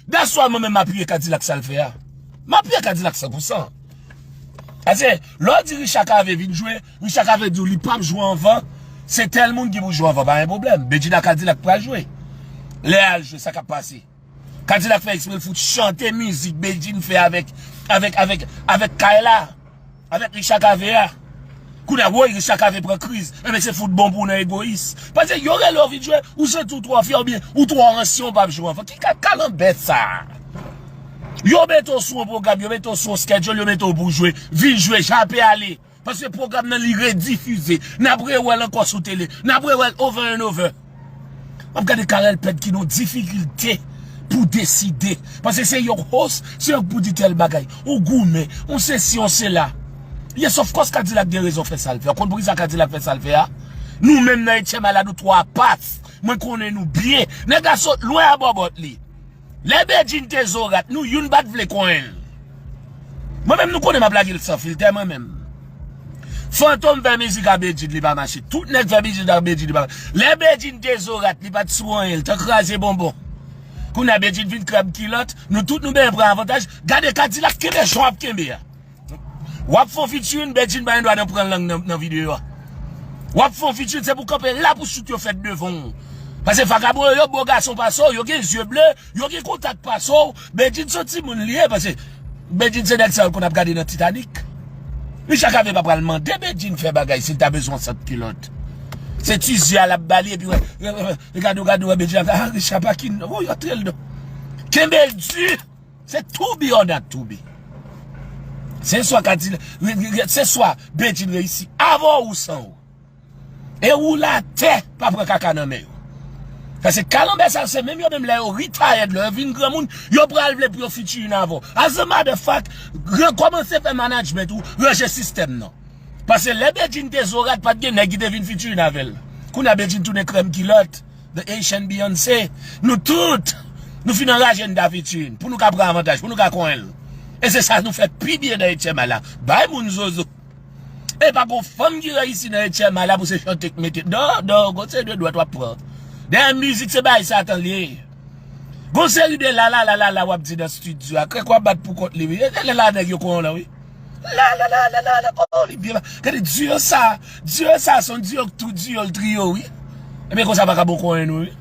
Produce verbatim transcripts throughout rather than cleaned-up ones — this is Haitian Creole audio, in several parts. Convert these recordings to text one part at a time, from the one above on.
That's why mwen menm m apiye Kadilak sa l fè a. M apiye Kadilak san pou san. Paske lè w di Richard Cavé vin jwe, Richard Cavé di w li p ap jwe anvan, se tèl moun ki pou jwe anvan, pa gen pwoblèm. Bedjine ak Kadilak pral jwe. Lè y al jwe, sa k ap pase? Kadilak fè eksprè l fout chante mizik Bedjine fè avèk, avèk, avèk, avèk Kayla, avèk Richard Cavé a. Kounye a, woy, Richard Cavé pran kriz. Enben, se fout bon pou w nan egoyis. Paske yo rele w vin jwe, ou santi w twò fyè oubyen ou twò ansyen, w p ap jwe anvan. Ki ka-, kalanbè sa? Yo mete w sou yon pwogram, yo mete w sou yon schedule, yo mete w pou w jwe. Vin jwe, jape ale. Paske pwogram nan li redifize. N ap rewè l ankò sou tele. N ap rewè l over and over. M ap gade Carel Pèd ki nan difikilte pou deside. Paske se yon host, se yon k pou di tèl bagay. Ou goumen, ou sesi, ou sela. Yes, of course, Kadilak gen rezon fè sa l fè. Ou konn poukisa Kadilak fè sa l fè a? Nou menm nan etyèm a la, nou twò apas. Mwen konnen nou byen. Nèg la sot lwen a bòbòt li. Lè Bedjine te zorat, nou youn pa t vle konyen l. Mwen menm, nou konnen m ap lage l san filtè, mwen menm. Fantom fè mizik a Bedjine, li pa mache. Tout nèg fè mizik a Bedjine, li pa mache. Lè Bedjine te zorat, li pa t sou anyen, li t an kraze bonbon. Kounye a Bedjine vin krèb kilòt, nou tout nou benyen pran avantaj. Gade Kadilak kenbe jan w ap kenbe a. W ap fè yon featuring, Bedjine pa gen dwa nan pran lang nan, nan videyo a. W ap fè yon featuring, se pou kanpe la pou shoot yo fèt devan w. Paske vakabon yo, yo bo gason pase w, yo gen zye ble, yo gen kontak pase w. Bedjine se yon timoun li ye, paske Bedjine se nèg sa yo konn ap gade nan Titanic. Richard Cavé pa pral mande Bedjine fè bagay si l ta bezwen yon sant kilòt. Se ti zye a l ap ba li, epi wè, wè, wè, wè, gade w, gade w, wè Bedjine ap, ah, Richard pa kin, oh, yo antre l dan. Kenbe l di. Se to be or not to be. Se swa Kadilak, se swa Bedjine reyisi avè w ou san w. E woule atè, pa pran kaka nan men yo. Paske kalanbè sa yo, se menm yo menm lè yo retired, lè yo vin granmoun, yo pral vle pou yo featuring avè w. As a matter of fact, rekòmanse fè management ou, ranje sistèm nan. Paske lè Bedjine te zorat, pa t gen nèg ki te vin featuring avè l. Kounye a Bedjine tounen krèm kilòt, the Haitian Beyoncé. Nou tout, nou fin anraje n da featuring, pou nou ka pran avantaj, pou nou ka konyen l. E se sa nou fè pi byen nan etyèm a la. Bay moun zozo. E pa gon fanm ki reyisi nan etyèm a la pou se chante k mete. Non, non, gon seri de dwèt w ap pran. Dèyè mizik se bay Satan l ye. Gon seri de la la la la la w ap di nan estidyo a. Krèk w ap bat pou kont li, wi. E lè la nèg yo konn w lan, wi. La la la la la la, oh, li byen. Gade, duo sa, duo sa se yon duo k tou duo l trio, wi. Ebyen, konsa pa ka bon konyen nou, wi.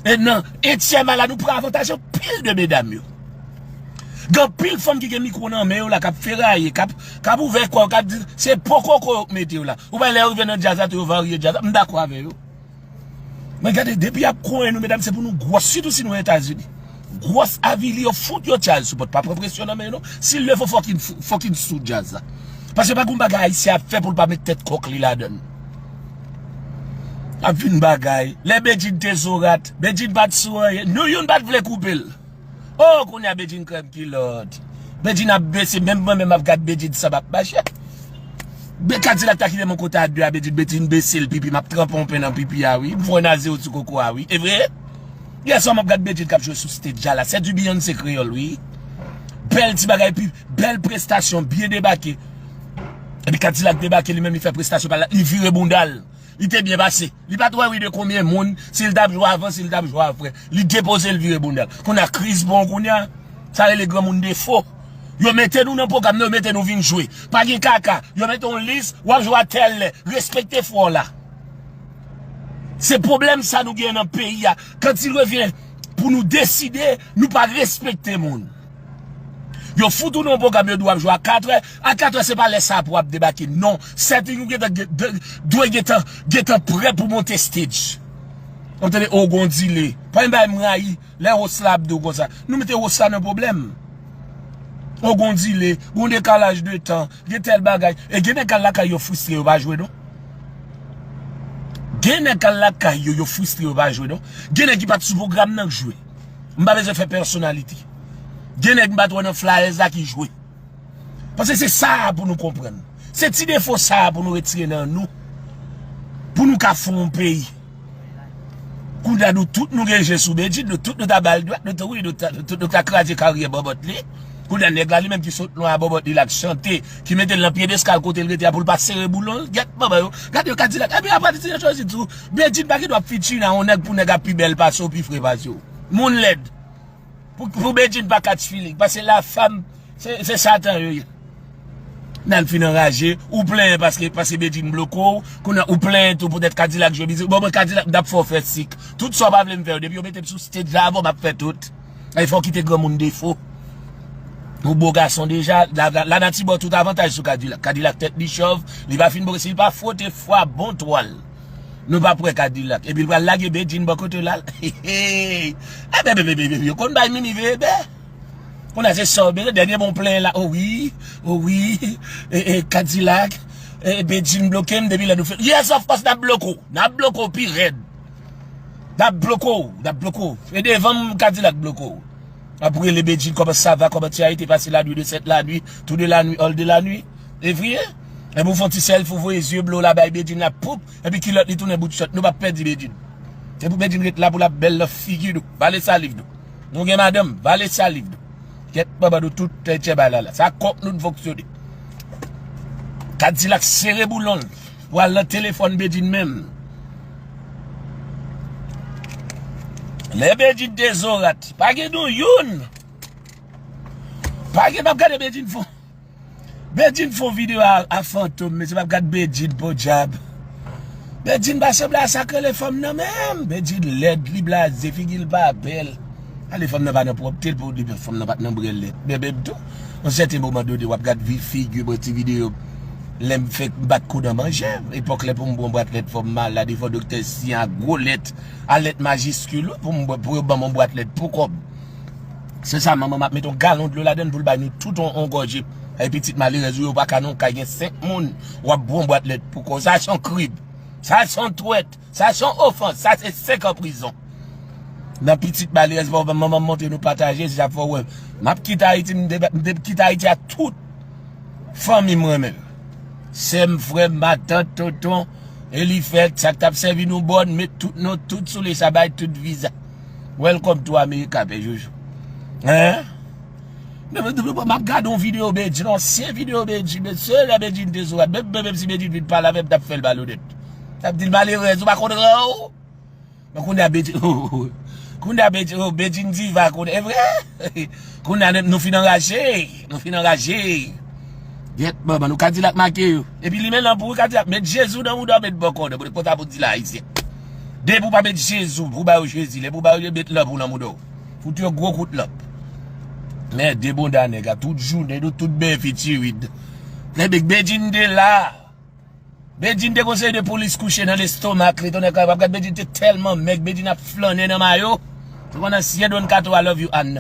E nan etyèm a la, nou pran avantaj anpil de medam yo. Gen anpil fanm ki gen mikwo nan men yo la, k ap feraye, k ap, k ap ouvè kò yo, k ap di, se pokoko yo k mete yo la. Ou wè lè yo rive nan djaz la, tou yo varye djaz la. M dakò avè yo. Men gade, depi y ap konyen nou, medam, se pou nou gwòs, sitou si nou Etazini. Gwòs, avili yo, fout yo child support. Pa pran presyon nan men yo, non. Si l leve, fòk in, fòk in sou djaz la. Paske pa gen yon bagay Ayisyen ap fè pou l pa met tèt kòk li ladan l. Ap vin bagay. Lè Bedjine te zorat, Bedjine pa t sou anyen. Nou youn pa t vle koupe l. Oh, kounye a Bedjine krèm kilòt. Bedjine ap bese, menm mwen menm ap gad Bedjine san m ap mache. Be Kadilak ta kite m yon kote a de a Bedjine, Bedjine bese l pipi, m ap tranpe yon pen nan pipi a, wi. M fè yon naze sou koko a, wi. E vre? Yè swa m ap gad Bedjine k ap jwe sou stage a la. Se du Beyoncé kreyòl, wi. Bèl ti bagay, pi bèl prestasyon, byen debake. Epi Kadilak debake, li menm li fè prestasyon pa l la, li vire bounda l. Li te byen pase. Li pa t wè wi de konbyen moun, si l t ap jwe avan, si l t ap jwe apre. Li depoze l vire bounda l. Kounye a kriz pran w kounye a. Sa rele granmoun defo. Yo mete nou nan pwogram nan, yo mete nou vin jwe. Pa gen kaka. Yo mete yon lis, w ap jwe a tèl lè. Respekte frè w la. Se pwoblèm sa nou gen nan peyi a. Quand il revient pou nou deside, nou pa respekte moun. Yo fout ou nan yon pwogram, yo di w ap jwe a katrè. A katrè, se pa lè sa pou w ap debake. Non. Setting ou gentan, gen- de- dwe gentan, gentan prè pou monte stage. W ap tande, o, gon dile. Pa yon bagay m rayi. Lè host la ap di w konsa. Nou mete host la nan pwoblèm. O, gon dile. Gon dekalaj de tan. Gen tèl bagay. E gen nèg k al lakay yo fristre, yo pa jwe, non. Gen nèg k al lakay yo, yo fristre, yo pa jwe, non. Gen nèg ki pa t sou pwogram nan k jwe. M pa bezwen fè personality. Gen nèg m pa t wè nan flyers la ki jwe. Paske se sa a pou nou konprann. Se ti defo sa a pou nou retire nan nou. Pou nou ka fè yon peyi. Kounye a nou tout nou gen je sou Bedjine, nou tout nou ta ba l dwèt, nou tout, wi, nou ta, nou tout nou ta kraze karyè bòbòt li. Kounye a nèg la li menm ki sot lwen a bòbòt li la k chante, ki mete l nan pyedestal kote l rete a pou l pa sere boulon l. Gèt manman yo. Gade yo Kadilak. Epi apa ti yo chwazi tou. Bedjine pa gen dwa ap featuring a yon nèg pou nèg ap pi bèl pase w, pi fre pase w. Moun lèd. Pou, pou Bedjine pa catch feeling. Paske la fanm, se, se satan yo ye. Nan fin anraje, ou plenyen paske, paske Bedjine bloke w, kounye a ou plenyen tou poutèt Kadilak jwe mizik. Bon, mwen Kadilak, m t ap fè w fè sik. Tout sa w pa vle m fè yo, depi yo mete m sou stage la, avan m ap fè tout. E fò w kite granmoun defo. Ou bo gason deja, la, la, lanati ba w tout avantaj sou Kadilak. Kadilak tèt li chòv, li pa fin bo, si l pa fwote fwa bon twal. Nou p ap wè Kadilak. Epi l pral lage Bedjine bò kote l al. Hey, hey. Ebyen, byen, byen, byen, byen. Yo konn bay mimi vre, byen. Kounye a se sa w bezwen. Dènye bon plen la. O wi, o wi. E, e, Kadilak. E, Bedjine bloke m depi lè nou fè. Yes, of course, n ap bloke w. N ap bloke w pi rèd. N ap bloke w. N ap bloke w. E devan m, Kadilak bloke w. Ap rele Bedjine, comment ça va, comment tu as été passé la nuit de cette la nuit, tout de la nuit, all de la nuit. E vre? Epi ou fè yon ti selfie, ou voye zye blo la bay Bedjine la, poup, epi kilòt li tounen bout chòt. Nou p ap pèdi Bedjine. Se pou Bedjine ret la pou l ap bèl nan figi nou. Vale saliv nou. Nou gen madanm, vale saliv nou. Kèt manman nou tout tè tchè bay la la. Sa kòk nou n fonksyone. Kadilak sere boulon l. Pou al nan telefòn Bedjine menm. Lè Bedjine te zorat, pa gen nou youn. Pa gen, m ap gade Bedjine fon. Bedjine fon videyo a, a fantom, mesye, m ap gade Bedjine, podyab. Bedjine pa sanble a sa k rele fanm nan menm. Bedjine lèd, li blaze, figi l pa bèl. Ale fanm nan pa nan pwòpte l pou li, fanm nan pa t nan brèlèt. Men menm tou, yon sèten moman done, w ap gad vi figi mwen ti videyo. Lè m fèk bat kou nan manje, epòk lè pou m bwè yon bwat lèt fò m malad, e fò doktè siyen ak gwo lèt, a lèt majiskil wi, pou m bwè, pou yo ban m yon bwat lèt pou kòb. Se sa, manman m ap met yon galon dlo ladann pou l bay nou tout on, on gòje. E pitit malerèz ou yo pa ka non, ka gen senk moun, w ap bwè yon bwat lèt pou kòb. Sa se yon krim. Sa se yon twèt. Sa se yon ofans. Sa se senk an prizon. Nan pitit malerèz, manman m montre nou pataje, se sa fè w wè. M ap kite Ayiti, m te, m te kite Ayiti a tout fanmi m renmen. Sè m, frè m, matant, tonton, Elifèt, sa k t ap sèvi nou bòn, met tout non, tout sou li, sa bay tout viza. Welcome to America, pè Jojo. Hein? M ap gade yon videyo Bedjine, ansyen videyo Bedjine, men se lè Bedjine te sou rad. Menm, menm, menm si Bedjine vin pale avè m, m t ap fè l malonèt. M t ap di l malerèz, ou pa konn ran w? Men kounye a Bedjine, kounye a Bedjine, oh, Bedjine diva, kounye, e vre? Kounye a nou fin anraje, nou fin anraje. Gyèt manman nou, Kadilak make yo. Epi li men lanpou wi Kadilak, met Jezi w nan mouda w, met bòkò w nan mouda w, konsa pou di la ayisyen. Depi w pa met Jezi w, pou ba yo Jezi, lè pou ba yo met lanpou nan mouda w. Fout yo gwo kout lanp. Men de bonda nèg a, tout jounen nou tout ben fitirid. Lè Bedjine de la. Bedjine te gon seri de polis kouche nan lestomak li, tonnè kay, w ap gad Bedjine te tèlman mèg, Bedjine ap flannen nan mayo. Se pandan syen Don Kato, I love you, Ann.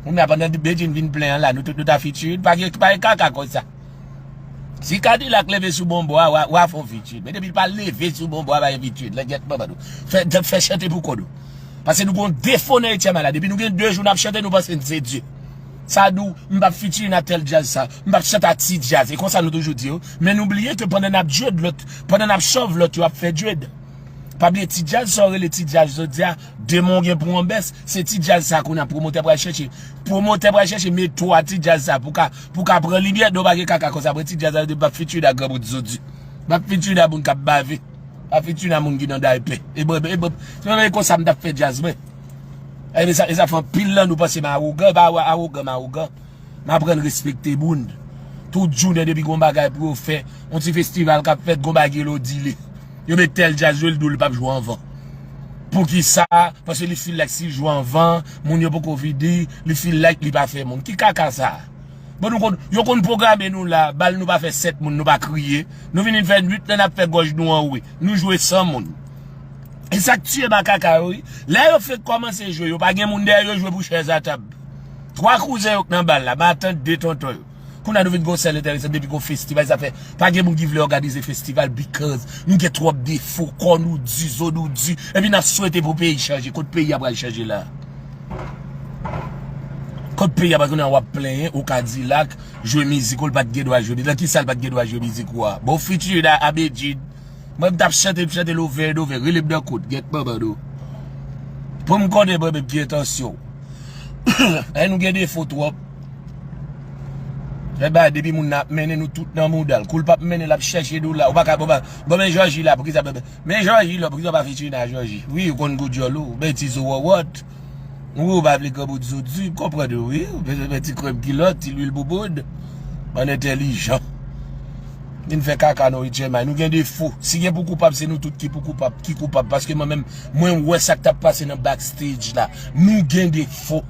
Kounye a pandan Bedjine vin plen an la, nou tout nou ta fitirid, pa gen, pa gen kaka konsa. Si Kadilak leve sou bonbò a, w a, w a fè yon fitirid. Men depi l pa leve sou bonbò a, pa gen fitirid. Lè gyèt manman nou. Fè, fè chante pou kò nou. Paske nou gon defo nan etchè malad. Depi nou gen de jou n ap chante, nou panse n se Dye. Sa di w, m p ap fitirin a tèl djaz sa. M p ap chante a ti djaz. E konsa nou toujou di yo. Men nou bliye ke pandan n ap djed lòt, pandan n ap chòv lòt yo ap fè djed. Pa bliye ti djaz sa w rele ti djaz jodi a, demen w gen pou w anbès, se ti djaz sa kounye a pwomotè pral chèche. Pwomotè pral chèche met twa ti djaz sa pou ka, pou ka pran limyè, non pa gen kaka konsa, pran ti djaz sa yo di m p ap fitirin a granmoun zodi. M p ap fitirin a moun k ap bave. M p ap fitirin a moun ki nan daypè. E bon, e bon, se menm konsa m t ap fè djaz mwen. E sa, e sa fè anpil nan nou panse m awogan, e pa awogan, m awogan. M aprann respekte moun. Tout jounen depi gon bagay pou yo fè, yon ti festival k ap fèt, gon bagay gen lè w di li. Yo met tèl djaz jwe, l di w li p ap jwe anvan. Poukisa? Paske li feel like si l jwe anvan, moun yo poko vini, li feel like li pa fè moun. Ki kaka sa? Bon, nou konn, yo konn pwograme nou la, bal nou pa fè sèt moun, nou pa kriye. Nou vin fè uit lan n ap fè gòj nou anwe. Nou jwe san moun. E sa k tiye makaka yo, wi. Lè yo fenk kòmanse jwe, yo pa gen moun dèyè yo jwe pou chèz a tab. Twa kouzen yo k nan bal la, matant, de tonton yo. Kounye a nou vin gon sèl enteresan depi gon festival, sa fè pa gen moun ki vle òganize festival because nou gen twòp defo, kò nou di, zo nou di, epi n ap swete pou peyi chanje. Kot peyi a pral chanje la? Kot peyi a pral, kounye a w ap plenyen, ou Kadilak, jwe mizik ou, l pa t gen dwa jwe. Nan kisa l pa t gen dwa jwe mizik ou a? Bon, fiti a, a Bedjine. Mwen, m t ap chante, m chante l over and over, rele m nan kout, gyèt manman nou. Pou m konnen mwen menm ki entansyon w. Ay, nou gen defo twòp. Fè bagay, depi moun nan ap mennen nou tout nan mouda l. Kou l p ap mennen, l ap chèche nou la. Ou pa ka, bon, ba, bon, men Jòji la, poukisa, bon, men Jòji la, poukisa w pa fitirin a Jòji? Wi, ou konn gou dyòl ou, men ti zo wòwòt. Wi, ou pa vle granmoun zo di, m konprann ou, wi. Ou bezwen met ti krèm kilòt, ti lwil bouboun. Bann entèlijan. Vin fè kaka nan H M I. Nou gen defo. Si gen pou koupab, se nou tout ki pou koupab, ki koupab. Paske mwen menm, mwen wè sa k t ap pase nan backstage la. Nou gen defo.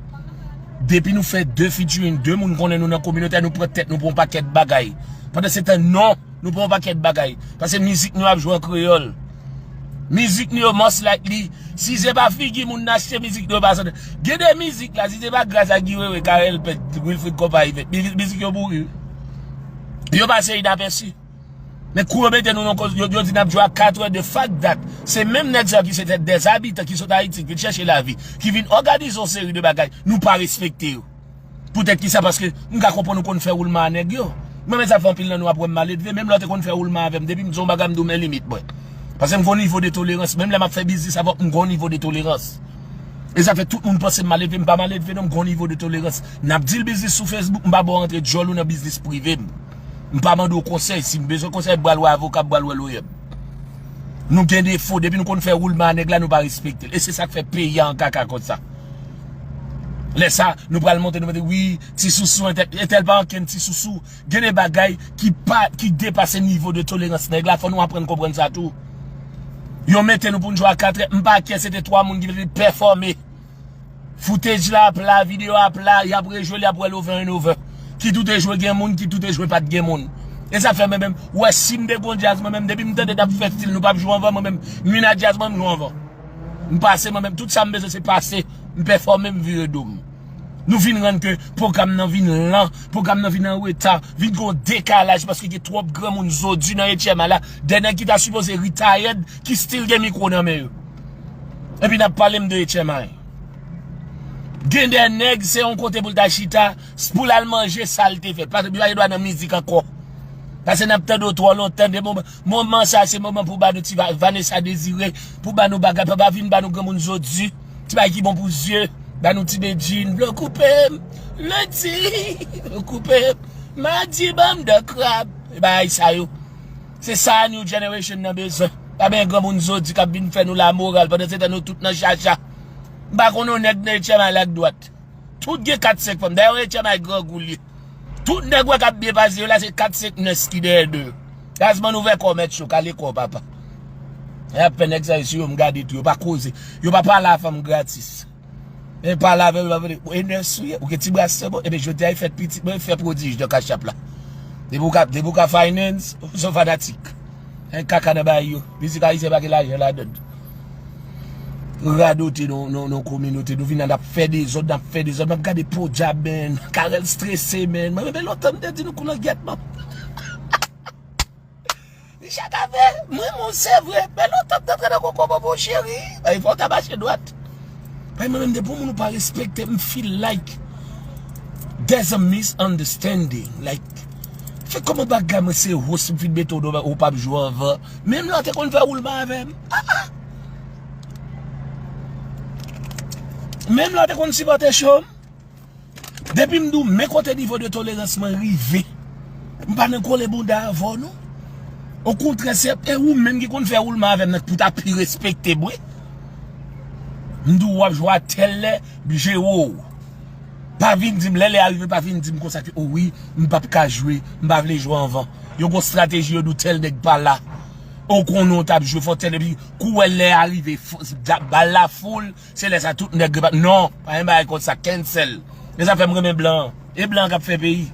Depi nou fè de featuring, de moun konnen nou nan kominote a, nou pran tèt nou pou yon pakèt bagay. Pandan se tan, non, nou pran yon pakèt bagay. Paske mizik nou ap jwe an kreyòl. Mizik nou yo, most likely, si se pa figi moun nan achte mizik nou yo pa sòti. Gen de mizik la, si se pa gras a Guy Wewe, Carel Pèt, Wilfrid Konpa, Yvette, mi- mizik yo mouri. Yo pase inapèsi. Men kou yo mete nou nan koz, yo, yo di n ap jwe a kat è, the fact that se menm nèg sa yo ki se tèt dèzabitan ki sot Ayiti, ki vin chèche lavi, ki vin òganize yon seri de bagay, nou pa respekte yo. Poutèt ki sa? Paske m ka konprann ou konn fè woulman a nèg yo. Mwen menm sa fè anpil nan nou ap wè m maledve, menm lè w te konn fè woulman avè m, depi m di yon bagay m di w men limit mwen. Paske m gon nivo de tolerans, menm lè m ap fè biznis avè w, m gon nivo de tolerans. E sa fè tout moun panse m maledve, m pa maledve non, m gon nivo de tolerans. N ap deal biznis sou Facebook, m pa ba w antre djòl ou nan biznis prive m. M pa mande w konsèy, si m bezwen konsèy, m pral wè avoka, m pral wè lawyer m. Nou gen defo, depi nou konn fè woulman a nèg la, nou pa respekte l. E se sa k fè peyi a an kaka konsa. Lè sa, nou pral monte, nou mete, wi, ti sousou, entèl, entèl pa ankenn ti sousou. Gen de bagay ki pa, ki depase nivo de tolerans nèg la, fò nou aprann konprann sa tou. Yo mete nou pou n jwe a kat è, m pa kè se te twa moun ki te pèfòme. Footage la ap la, videyo ap la, y ap rejwe l, y ap wè l over and over. Kit ou te jwe gen moun, kit ou te jwe pa t gen moun. E sa fè mwen menm, w wè si m te gon djaz, mwen menm, depi m tande n ap fè stil nou p ap jwe anvan, mwen menm, m vin a djaz, mwen m jwe anvan. M pase, mwen menm, tout sa m bezwen se pase, m pèfòme, m vire do m. Nou vin rann ke pwogram nan vin lan, pwogram nan vin an reta, vin gon dekalaj paske gen twòp granmoun zodi nan H M I la, de nèg ki ta sipoze retired, ki still gen mikwo nan men yo. Epi n ap pale m de H M I. Gen de nèg, se yon kote pou l ta chita, s- pou l al manje sa l te fè. Paske li pa gen dwa nan mizik ankò. Paske n ap tande w twò lontan, de moman, moman sa, se moman pou ba nou ti Va- Vanessa Désiré, pou ba nou bagay, pa, pa vin ba nou granmoun zodi, ti bagay ki bon pou zye, ba nou ti bedjin, vle w koupe m, lendi, vle w koupe m, madi, ban m dan krab, e bagay sa yo. Se sa a new generation nan bezwen. Pa ben granmoun zodi k ap vin fè nou lamoral pandan se tan nou tout nan chacha. M pa konn yon nèg nan H M I la k dwat. Tout gen kat senk fanm. Dayè yon H M I grangou li ye. Tout nèg wè k ap byen pase yo la, se kat senk nès ki dèyè de yo. Gazman, ouvè kò w, mèt cho, kale kò w, papa. Y ap fè nèg sa yo sou yo, m gade tou, yo pa koze. Yo pa pale a fanm gratis. E pale avè yo, yo pa vle. E nès ou ye, ou gen ti bras sèlman. Ebyen, jodi a, e fèt pitit mwen, fè pwodij nan Cash App la. Depi w ka, depi w ka finance, ou se yon fanatik. Gen kaka nan bagay yo. Mizik ayisyen pa gen lajan ladann. Radote nan, nan, nan kominote. Nou vin la, n ap fè dezòd, n ap fè dezòd. M ap gade podyab, man. Carel strese, man. Mwen, men lontan m te di nou kou langyèt, man. Li chak ap fè, mwen, mwen, se vre. Men lontan m t antre nan koko, bobo cheri. Bay fò w ta mache dwat. Bay mwen menm, depi yon moun ou pa respekte, m feel like there's a misunderstanding. Like, fè kòman bagay mwen se host, m fin mete w, ou p ap jwe anvan. Menm lè w te konn fè woulman avè m. Ah, ah. Menm lè w te konn sipòte show m. Depi m di w men kote nivo de tolerans mwen rive. M pa nan kole bounda avè w, non. Okontrè, se e ou menm ki konn fè woulman avè m nan pou ta pi respekte m, wi. M di w w ap jwe a tèl lè, m jere w. Pa vin di m, lè lè a rive, pa vin di m konsa ke, o wi, m p ap ka jwe, m pa vle jwe anvan. Yo gon estrateji, yo di w tèl nèg pa la. Ou konnen w t ap jwe, fò tèl, epi kou w wè lè a rive, fò- da- bal la full, se lè sa tout nèg repa-, non, pa gen bagay konsa, cancel. E sa fè m renmen blan an. E blan an k ap fè peyi.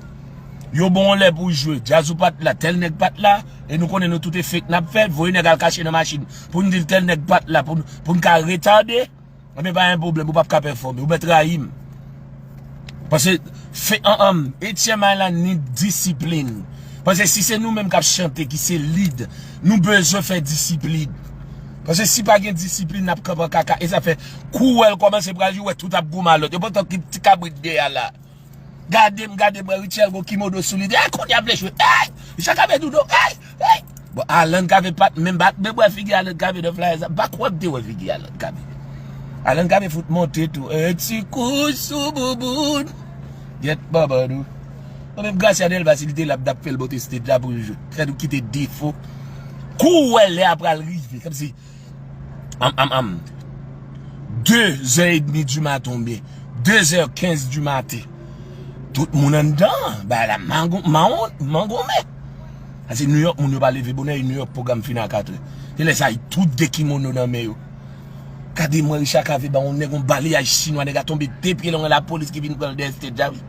Yo bon lè pou jwe, djaz ou pa t la, tèl nèg pa t la, e nou konnen nou tout e fake n ap fè, voye nèg al kache nan machin, pou n di l tèl nèg pa t la, pou n, pou n ka retade, ebyen pa gen pwoblèm, ou p ap ka pèfòme, ou mèt rayi m. Paske, fe, an, an, H M I la ni disiplin. Paske si se nou menm k ap chante, ki se lead, nou bezwen fè disiplin. Paske si pa gen disiplin, n ap kanpe an kaka. E sa fè, kou w wè l kòmanse pral jwe, w wè tout ap goumen a lòt. Yo pran tank ki ti kabrit dèyè a la. Gade m, gade m, wè Richel gon kimodo sou li. Ey, kounye a vle jwe. Ey! Jan Cavé Doudou. Ey! Ey! Bon, Alan Cavé pa t menm bat, men wè figi Alan Cavé nan flyer sa. M pa kwè m te wè figi Alan Cavé. Alan Cavé fout monte tou. E ti kou sou bouboun. Gyèt manman nou. Bon, menm Gracia Delva, si li te la, m t ap fè l monte stage la pou l jwe. Fè nou kite defo. Kou w wè lè a pral rive. Kòmsi, am, am, am. de zè edmi di maten oubyen de zè kenz di maten. Tout moun anndan, bagay la mango, mawon, mangonmen. Paske New York, moun yo pa leve bonè, e New York pwogram fin a katrè. Se lè sa, tout de kimono nan men yo. Gade mwen, Richard Cavé ba yon nèg yon balayaj chinwa, nèg la tonbe de pye long, lapolis ki vin pran l dèyè stage a, wi.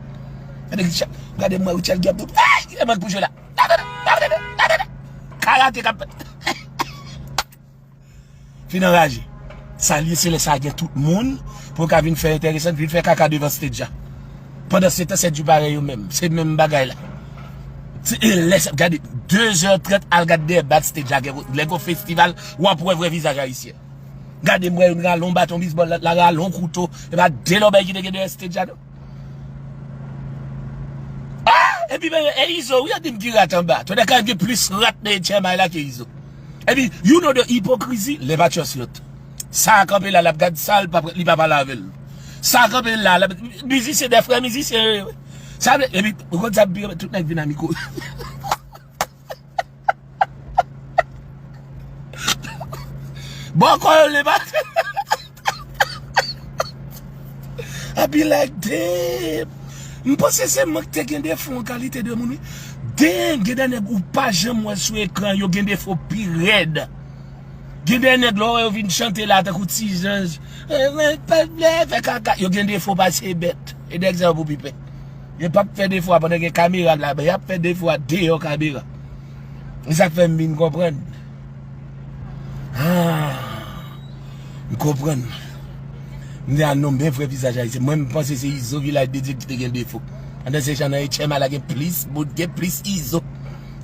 Gade Richard, gade mwen, Richard Guy ap di, "Hey, kilè mwen pou jwe la?" Karate k ap fèt. Fin anraje. Sa l ye, se lè sa gen tout moun pou yo ka vin fè enteresan, vin fè kaka devan stage la. Pandan se tan, se di parèy yo menm. Se menm bagay la. Se, e lè sa, gade, de zè trant, al gade dèyè backstage la, gen, lè gen festival, w ap wè vrè vizaj ayisyen. Gade, m wè youn rale yon baton bisbòl, lòt la rale yon kouto, e pa de lòbèy ki te gen dèyè stage la, non. Ah! Epi, men, e Izo, wi, yo di m ki rat anba. Tande ka gen plis rat nan H M I la ke Izo. Epi, you know the hypocrisy, lè Patrios lòt. Sa a kanpe la, l ap gad sa, l pa, li pa pale avè l. Sa a kanpe la, l ap, mizisyen, de frè mizisyen, yo ye, wi. Sa vle, epi, ou konn sa, pi, tout nèg vin a mikwo. Bòkò yo, lè pa. I be like, damn. M panse se mwen ki te gen defo an kalite de moun, wi. Damn, gen de nèg ou pa janm wè sou ekran, yo gen defo pi rèd. Gen de nèg, lè w wè yo vin chante la, tankou ti zanj. Fè kaka. Yo gen defo pase bèt. E nèg sa yo pou pi pè. Yo p ap fè defo a pandan gen kamera la, men y ap fè defo a deyò kamera. E sa k fè m vin konprann. Ah, m konprann. M di a non, men vrè vizaj ayisyen. Mwen, m panse se Izo Vilaj de Dye ki te gen defo. Pandan se jan nan H M I la gen plis bout, gen plis Izo.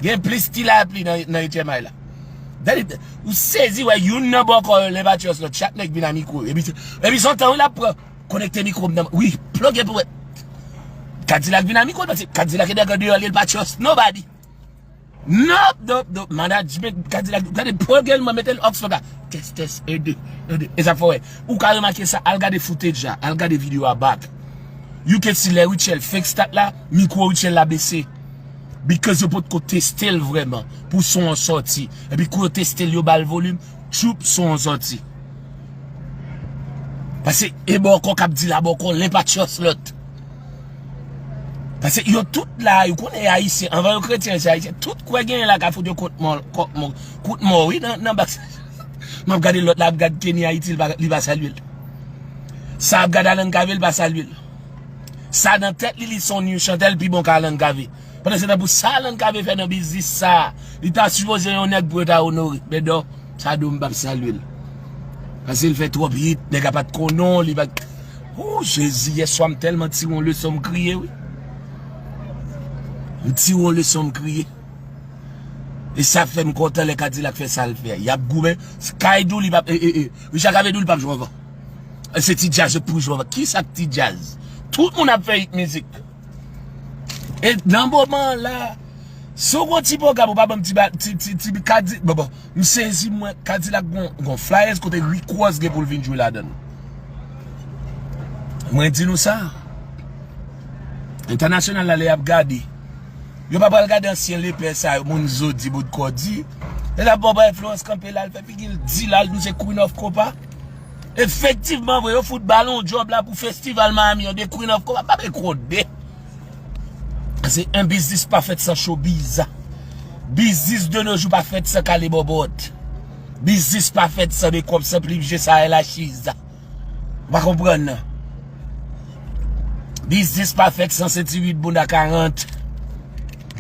Gen plis ti lapli nan, nan H M I la. Dali, ou sezi wè youn nan bòkò yo, lè Patrios lòt, chak nèg vin a mikwo. Epi, epi se yon tan wi l ap pran. Konekte mikwo m nan, wi, ploge pou wè. Kadilak vin a mikwo, paske Kadilak e nèg andeyò li, l pa trust nobody. Nop, nop, nop, management, Kadilak, gade, ploge l, mwen mete l Oxford la. Tès, tès, en, de, en, de. E sa fè w wè. Ou ka remake sa, al gade footage la, al gade videyo a back. You can see lè Rutshelle fake start la, mikwo Rutshelle la bese. Because yo potko teste l vrèman pou son an sòti. Epi kou yo teste l, yo ba l volim, tchoup, son an sòti. Paske e bòkò k ap di la bòkò, len pa trust lòt. Paske yo tout la, yo konnen e ayisyen, anvan yo kretyen, se ayisyen. Tout kwè genyen la ka fout yo kont mò, kont mò, kout mò, wi, nan, nan bak. M ap gade lòt la, ap gad Kenny Haiti, li pa, li pa salye l. Sa ap gad Alan Cavé, li pa salye l. Sa nan tèt li, li se yon new chantè, li pi bon ke Alan Cavé. Pandan se tan pou sa Alan Cavé fè nan biznis sa, li ta sipoze yon nèg pou yo ta onore. Men non, sa do m p ap salye l. Paske l fè twòp hit, nèg la pa t konnen w, li pa t. Ooh, Jezi, yèswa m tèlman tire yon leson, m kriye, wi. M tire yon leson, m kriye. E sa fè m kontan lè Kadilak fè sa l fè. Y ap goumen. Kay di w li p ap, e, e, e. Richard Cavé di w li p ap jwe anvan. E se ti djaz yo pou jwe anvan. Kisa k ti djaz? Tout moun ap fè hit mizik. E nan moman la, si w gon ti pwogram, ou pa ban m ti ba, ti, ti, ti Kadi, bon, bon, m sezi mwen, Kadilak gon, gon flyers kote Rick Ross gen pou l vin jwe ladan l. Mwen di nou sa. Entènasyonal la, lè y ap gade, yo pa pral gade ansyen lepè sa yo, moun zo di, bout kò di. E la, bon, bay Florence kanpe la, l fè figi l di la, l di se Queen of Compa. Efektivman vre, yo fout ba l yon djòb la pou festival Miami an, de Queen of Compa, pa be konde. Se yon biznis pa fèt san showbiz. Biznis de nos jours pa fèt san kale bòbòt. Biznis pa fèt san de kòb, san plim je sa e la chiza. Ou pa konprann nan. Biznis pa fèt san senti uit bounda karant.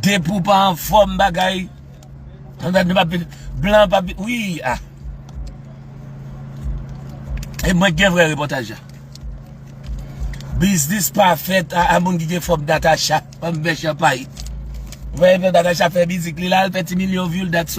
Depi w pa anfòm bagay. Ann gad nou pa vin, blan pa vin, wi, ah. E mwen k gen vrè repòtaj la. Biznis pa fèt a, a moun ki gen fòm Natacha. Ban m bè chanpay. Vrè fè Natacha fè mizik li la, l fè ti milyon view, dat